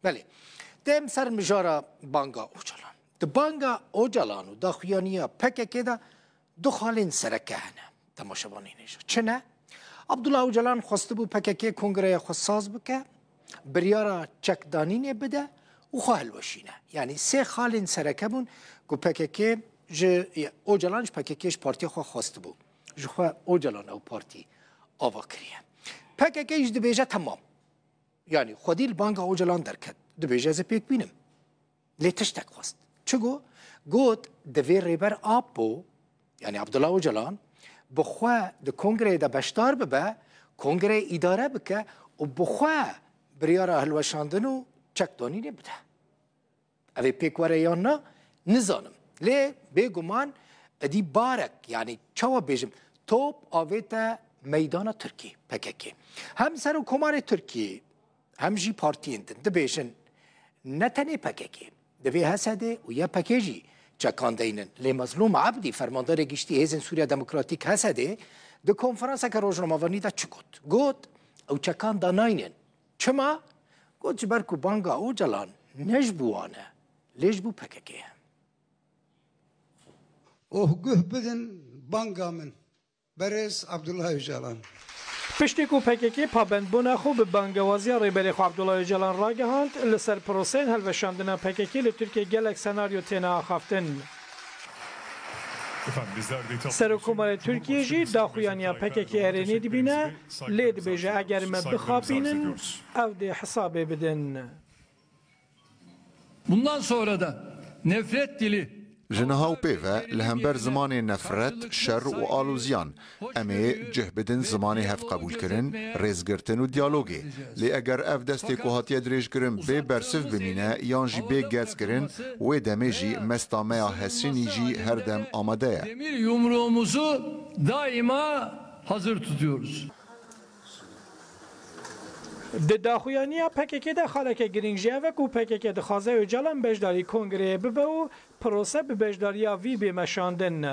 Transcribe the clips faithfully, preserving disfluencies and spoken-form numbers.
Belê. Dem ser mijara banga Ocalan. Di banga Ocalan û daxuyaniya P K K de du xalên sereke hene. Temaşevanên hêja. Çi ne? Abdullah Ocalan xwestibû P K K kongreya xwe saz bike, biryara çekdanînê bide û xwe hilweşîne. Yanî sê xalên sereke bûn ku P K K ji, Ocalan ji P K K ji partiya xwe xwestibû. Ji xwe Ocalan ew partî ava kiriye. P K K jî dibêje temam. Yanî xwedî li banga Ocalan derket. Dibêje ez ê pêk bînim. Lê tiştek xwest. Çi got? Got, divê Rêber Apo, yanî Abdullah Ocalan, bi xwe di kongreyê de beşdar bibe, kongreyê îdare bike û bi xwe biryara hilweşandin û çekdanînê bide. Ev ê pêk were yan na, nizanim. Lê bêguman êdî barek, yanî çawa bêjim, top avête meydana Tirkiyê, P K K. Hem Serokkomarê Tirkiyê, hem jî partiyên din dibêjin, ne tenê P K K, divê H S D û Y P G jî çekan deynin. Lê Mezlûm Ebdî, fermandarê giştî Hêzên Sûriya Demokratîk, H S D, di konferanseke rojnamevanî de çi got? Got, ew çekan danaynin. Çima? Got, ji ber ku banga Ocalan ne ji bo wan e, lê ji bo P K K ye. Oh guh bidin banga min. Berêz Abdullah Ocalan. Piştî ku P K K pabendbûna xwe bi bangewaziya Rêberê xwe Abdullah Ocalan ragihand, li ser proseyên helweşandina P K K li Tirkiyê gelek senaryo têne axaftin. Serokkomarê Tirkiyê jî daxuyaniya P K K erênê dibîne, lê dibêje, eger me bixapînin, ew dê hesabê bidin. Bundan sonra da nefret dili Ji niha û pê ve li hember zimanê nefret, şer û aloziyan, em ê cih bidin zimanê hevqebûlkirin, rêzgirtin û diyalogê. Lê eger ev destê ku hatiye dirêjkirin bê bersiv bimîne yan jî bê gerzkirin, wê demê jî mesta me ya hesrînî jî her dem amade ye. Demir yumruğumuzu daima hazır tutuyoruz. Di daxuyaniya P K K de xaleke girîng jî ev e ku P K K dixwaze Ocalan beşdarî kongreyê bibe û prose bi beşdariya vî bê meşandin.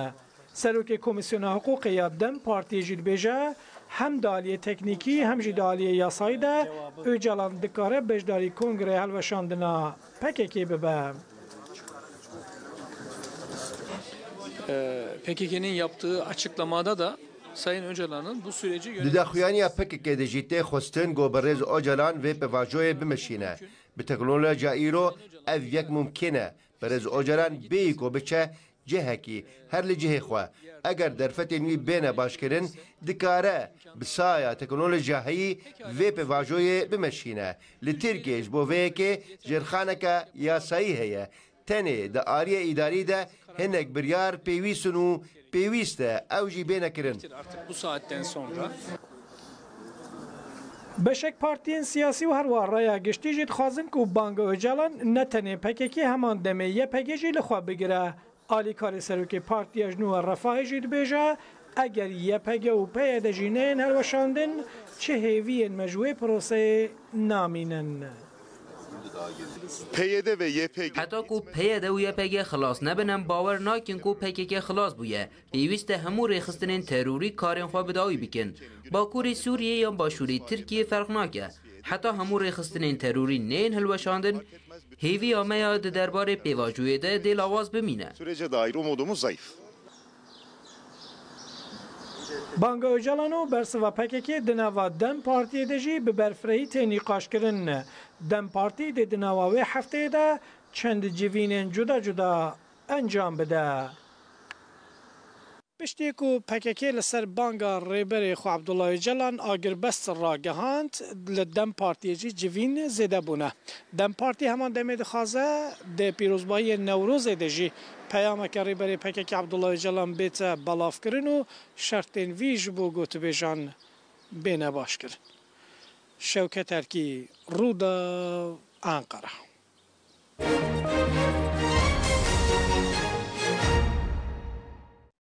Serokê Komîsyona Hiqûqê ya DEM Partiyê jî dibêje, hem di aliyê teknîkî hem jî di aliyê yasayî de Ocalan dikare beşdarî kongreyê helweşandina P K K bibe. Ee, P K K'nin yaptığı açıklamada da Sayın Öcalan'ın bu süreci Di daxuyaniya P K K de jî tê xwestin ku birêz Ocalan vê pêvajoyê bimeşîne. Bi teknolojiya îro ev yek mumkîn e. Birêz Ocalan bêyî ku biçe cihekî her li cihê xwe, eger derfetên wî bêne başkirin, dikare bi saya teknolojiya heyî vê pêvajoyê bimeşîne. Li Tirkiyê ji bo vê yekê jêrxaneke yasayî heye. Tenê di aliyê îdarî de hinek biryar pêwîst in û pêwîst e ew jî bêne kirin. Artık bu saatten sonra Beşek partiyên siyasî û herwiha raya giştî jî dixwazin ku banga Ocalan ne tenê P K K, heman demê Y P G jî li xwe bigire. Alîkarê serokê Partiya Jinû û Refahê jî dibêje, eger Y P G û P Y D jî neyên helweşandin, çi hêviyên me ji wê proseyê namînin. P Y D ve Y P G. Heta ku P Y D û Y P G xilas nebin, em bawer nakin ku P K K xilas bûye. Pêwîst e hemû rêxistinên terorî karên xwe bi dawî bikin. Bakurê Sûriyê yan Başûrê Tirkiyê ferq nake. Heta hemû rêxistinên terorî neyên hilweşandin, hêviya me ya di derbarê pêvajoyê de dê lawaz bimîne. Sürece dair umudumuz zayıf. Banga Ocalan û bersiva P K K di nava DEM Partiyê de jî bi berfirehî tê nîqaşkirin. DEM Partî dê di nava wê hefteyê de çend civînên cuda cuda encam bide. Piştî ku P K K li ser banga rêberê xwe Abdullah Ocalan agirbest ragihand, li DEM Partiyê jî civîn zêde bûne. DEM Partî heman demê dixwaze di pîrozbahiyên Newrozê de jî peyameke rêberê P K K Abdullah Ocalan bête belavkirin û şertên vî ji bo gotibêjan bêne başkirin. Şewket Erkî, Rûdaw, Anqara.